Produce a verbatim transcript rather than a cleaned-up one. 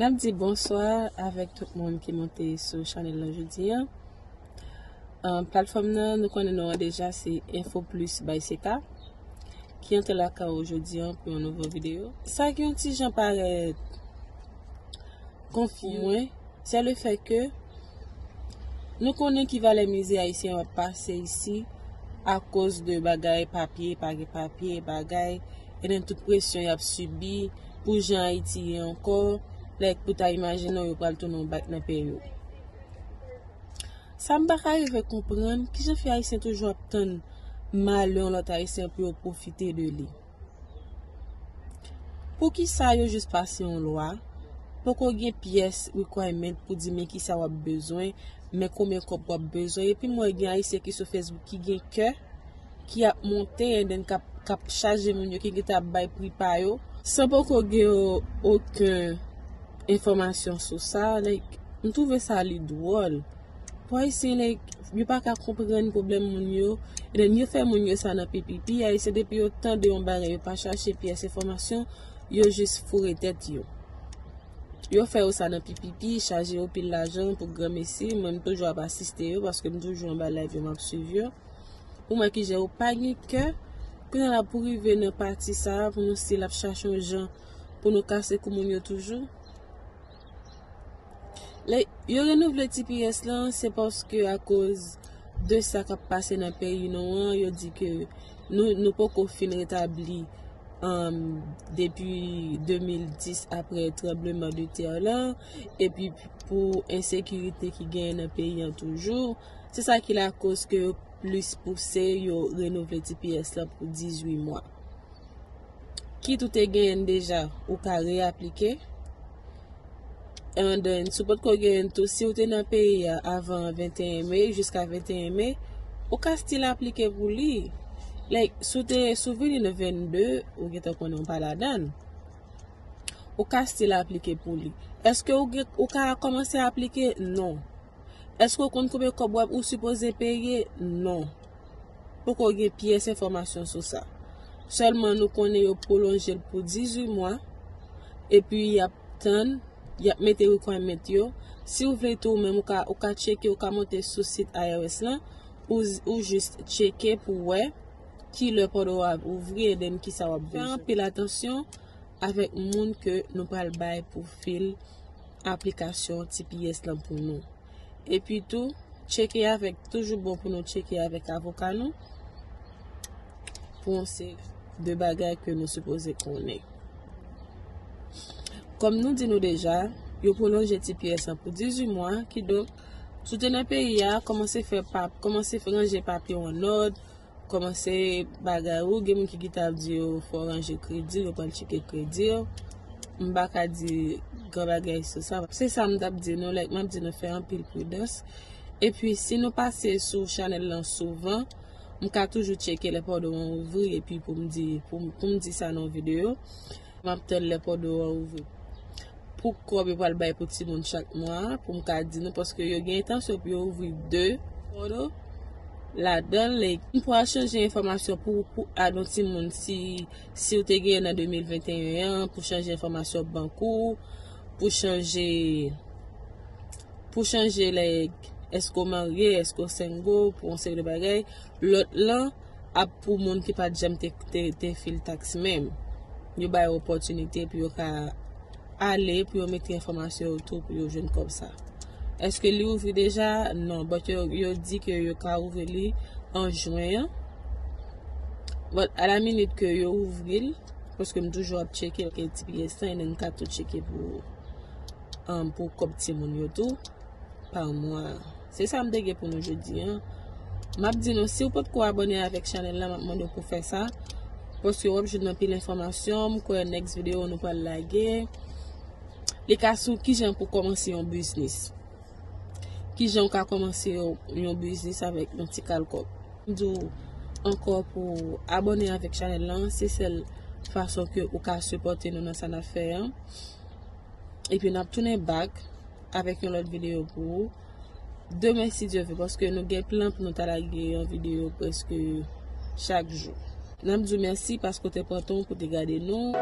N ap di bonswa avèk tout moun ki monte sou chanèl la jodi a. Platfòm nan, nou konnen non an deja, se Info Plus by Seka, ki antre lakay ou jodi a pou yon nouvo videyo. Sa ki yon ti jan parèt konfizyon pou mwen, se le fè ke nou konnen ki valè mizè ayisyen ap pase isi akoz de bagay papye, pa gen papye, bagay, e nan tout presyon y ap sibi pou jan Ayiti ye ankò, lè pou ta imajine w yo pral tounen w bak nan peyi w. Sa m pa ka rive konprann, kijan fè Ayisyen toujou ap tann malè yon lòt Ayisyen pou yo pwofite de li? Poukisa yo jis pase yon lwa, poko gen pyès requirement pou di men kisa w ap bezwen, men konbyen kòb w ap bezwen, epi m wè gen Ayisyen ki sou Facebook ki gen kè, ki ap monte, and then k ap, k ap chaje moun yo, ki gentan ap bay pri pa yo, san poko gen okenn enfòmasyon sou sa, like, m twouve sa li dwòl. Pou Ayisyen, like, yo pa ka konprann pwoblèm moun yo, and then yo fè moun yo sa nan P P P, Ayisyen depi yo tande yon bagay, yo pa chache pyès enfòmasyon, yo jis foure tèt yo. Yo fè yo sa nan P P P, chaje yo pil lajan pou granmesi, mwen m toujou ap asiste yo, paske m toujou anba live yo, m ap swiv yo. Pou mwen ki jan yo pa gen kè, kounye a la pou rive nan pati sa a, pou nou still ap chache yon jan pou nou kase kou moun yo toujou. Lè yo renouvle T P S lan, se paske akoz de sa k ap pase nan peyi nou an, yo di ke nou, nou poko fin retabli, um, depi de mil dis apre tranbleman de tè lan, epi pou ensekirite ki genyen nan peyi an toujou, se sa ki lakoz ke yo plis pouse yo renouvle T P S lan pou dizuit mwa. Kit ou te genyen l deja, ou ka reaplike. And then, si w potko genyen l tou, si w te nan peyi a avan venteyen me, jiska venteyen me, ou ka still aplike pou li. Like, si w te, si w vini nan vennde, ou gentan konnen w pa ladan l. Ou ka still aplike pou li. Èske ou gen, ou ka kòmanse aplike? Non. Èske w konn konbyen kòb w ap, ou sipoze peye? Non. Poko gen pyès enfòmasyon sou sa. Sèlman nou konnen yo pwolonje l pou dizuit mwa, epi y ap tann, y ap mete requirement yo. Si w vle tou, ou menm ou ka, ou ka tcheke, ou ka monte sou sit I R S lan, ou, ou jis tcheke pou wè ki lè pòdo w ap ouvri, and then kisa w ap bezwen. Fè anpil atansyon avèk moun ke nou pral bay pwofil aplikasyon T P S lan pou nou. Epi tou, tcheke avèk, toujou bon pou nou tcheke avèk avoka nou pou yon seri de bagay ke nou sipoze konnen. Kòm nou di nou deja, yo pwolonje T P S lan pou dizuit mwa, kidonk, si w te nan peyi a, kòmanse fè pap, kòmanse fè ranje papye w an òd, kòmanse bagay ou, gen moun ki gentan ap di yo fò w ranje kredi, yo pral tcheke kredi w. M pa ka di gran bagay sou sa. Se sa m t ap di nou, like, m ap di nou fè anpil pridans. Epi, si nou pase sou chanèl lan souvan, m ka toujou tcheke lè pòdo an ouvri, epi pou m di, pou, pou m di sa nan yon videyo. M ap tann lè pòdo an ouvri. Pou kòb yo pral bay pou timoun chak mwa, pou m ka di nou, paske yo gen entansyon pou yo ouvri de pòdo ladan l. M pral chanje enfòmasyon pou, pou adan timoun, si, si w te genyen nan de mil venteyen an, pou chanje enfòmasyon bank ou, pou chanje, pou chanje, like, èske w marye, èske w single, pou yon seri de bagay. Lòt lan ap pou moun ki pa t janm te, te, te fil taks menm. Yo bay opòtinite pou yo ka ale, pou yo mete enfòmasyon yo tou pou yo jwenn kòb sa. Èske li ouvri deja? Non, but yo, yo di ke yo ka ouvri li an jen an. But a la minit ke yo ouvri l, paske m toujou ap tcheke, ke T P S lan, e m ka tou tcheke pou, um, pou kòb timoun yo tou. Pa mwa. Se sa m te gen pou nou jodi a. M ap di nou, si w potko abòne avèk chanèl la, m ap mande w pou fè sa. Paske w ap jwenn anpil enfòmasyon. M kwè next video nou pral lage. Li ka sou kijan pou kòmanse yon biznis. Kijan w ka kòmanse yon, yon biznis avèk yon ti kal kòb. M di w ankò pou abòne avèk chanèl lan. Se sèl fason ke ou ka sipòte nou nan sa n ap fè an. Epi n ap tounen back avèk yon lòt videyo pou ou. Demen, si Dye vle, paske nou gen plan pou nou ta lage yon videyo prèske chak jou. N ap di w mèsi paske w te pran tan w pou w te gade nou.